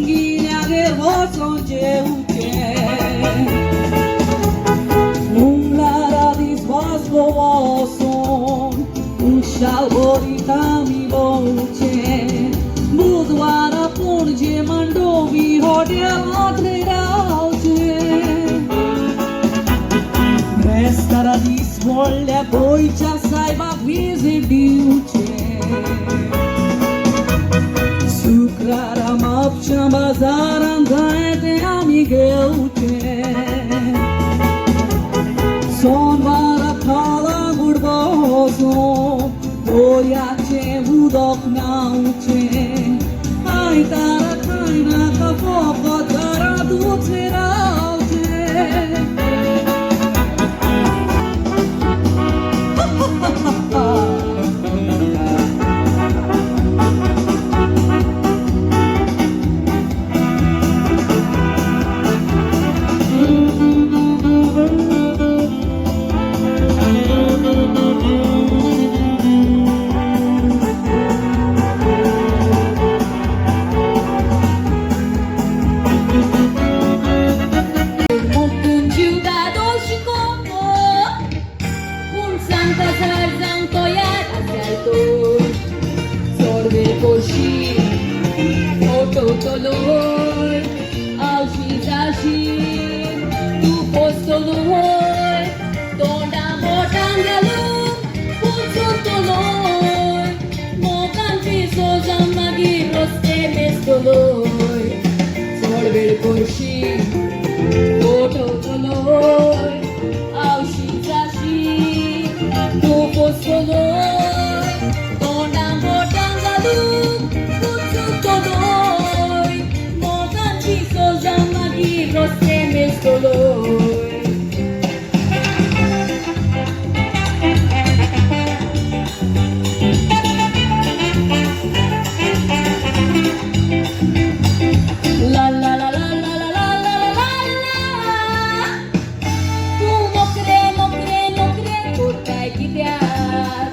तुमगेल्यागेर वचोन जेवचें. मंगळारा दीस वास्को वचोन खुशाल भरीत आमी भोंवचें. बुधवारा पणजे मांडोवी हॉटेलांत रे रावचें. ब्रेस्तारा दीस व्हडल्या गोंयच्या सायबाक विजीट दिवचें. शुक्रारा म्हापशा बाजारांत जाय तें आमी घेवचें. सोनवारा कळंगूट वचोन दर्याचें उदक न्हावचें. आयतारा कांय नाका, फकत घरांतूच रावचें. जिवता दोशी कोंबो, पूण सांगता झाड जावंक तयार आसाय तर चड वेळ करशी, फटवतलोय, आवशी जाशी, तूं पोसतलोय, तोंडा बोटां घालून पुचुतलोय, मोगांची सोजां मागीर रस्ते मेजतलोय. चड वेळ करशी, फटवतलोय, आवशी जाशी, तूं पोसतलोय, तोंडा बोटां घालून पुचुतलोय, मोगांची सोजां मागीर रस्ते मेजतलोय. La la la la la la la la la la. तूं मोकरे मोकरे मोकरे कोत्ताय कित्याक?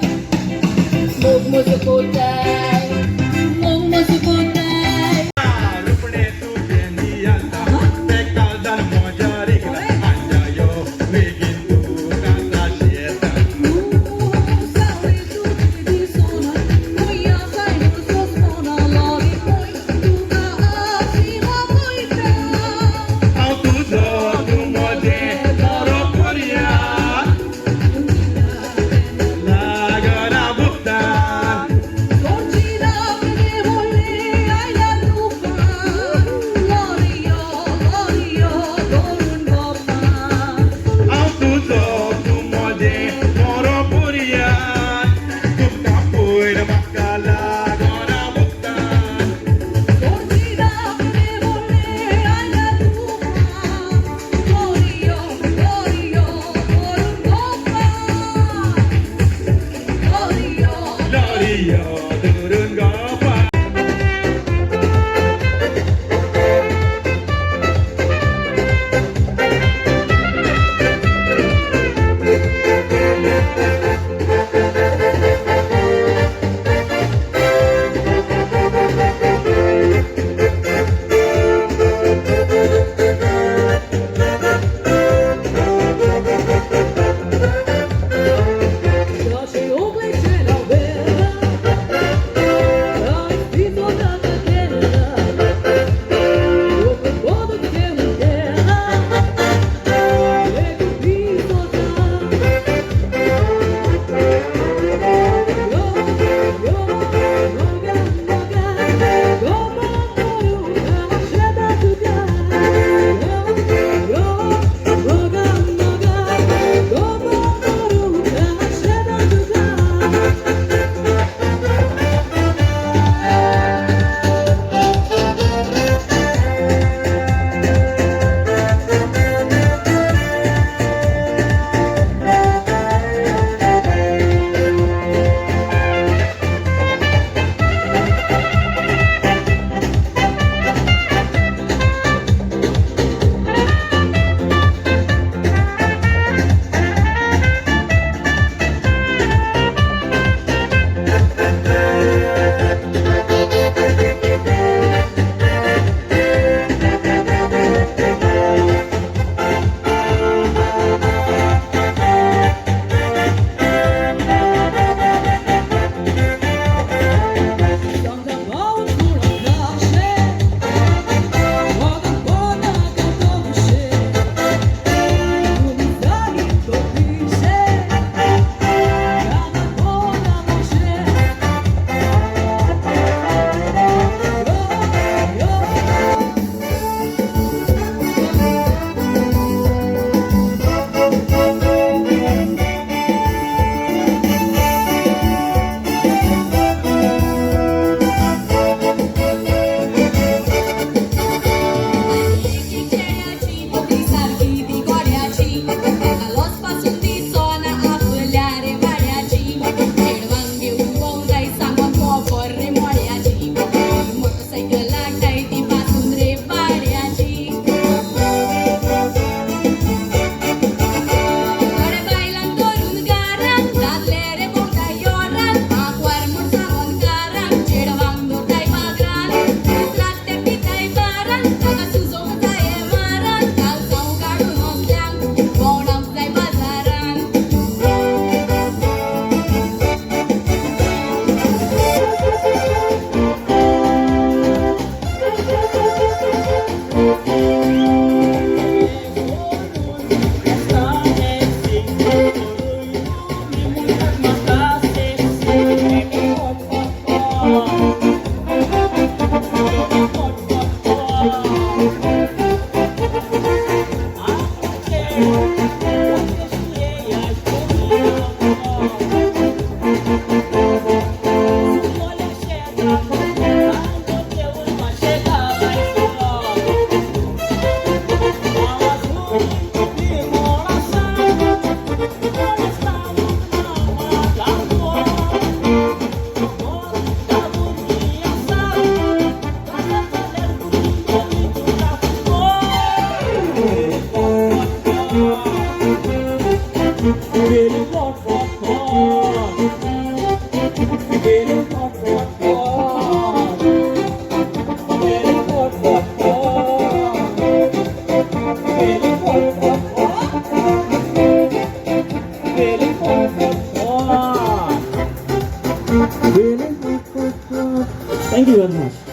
Thank you very much.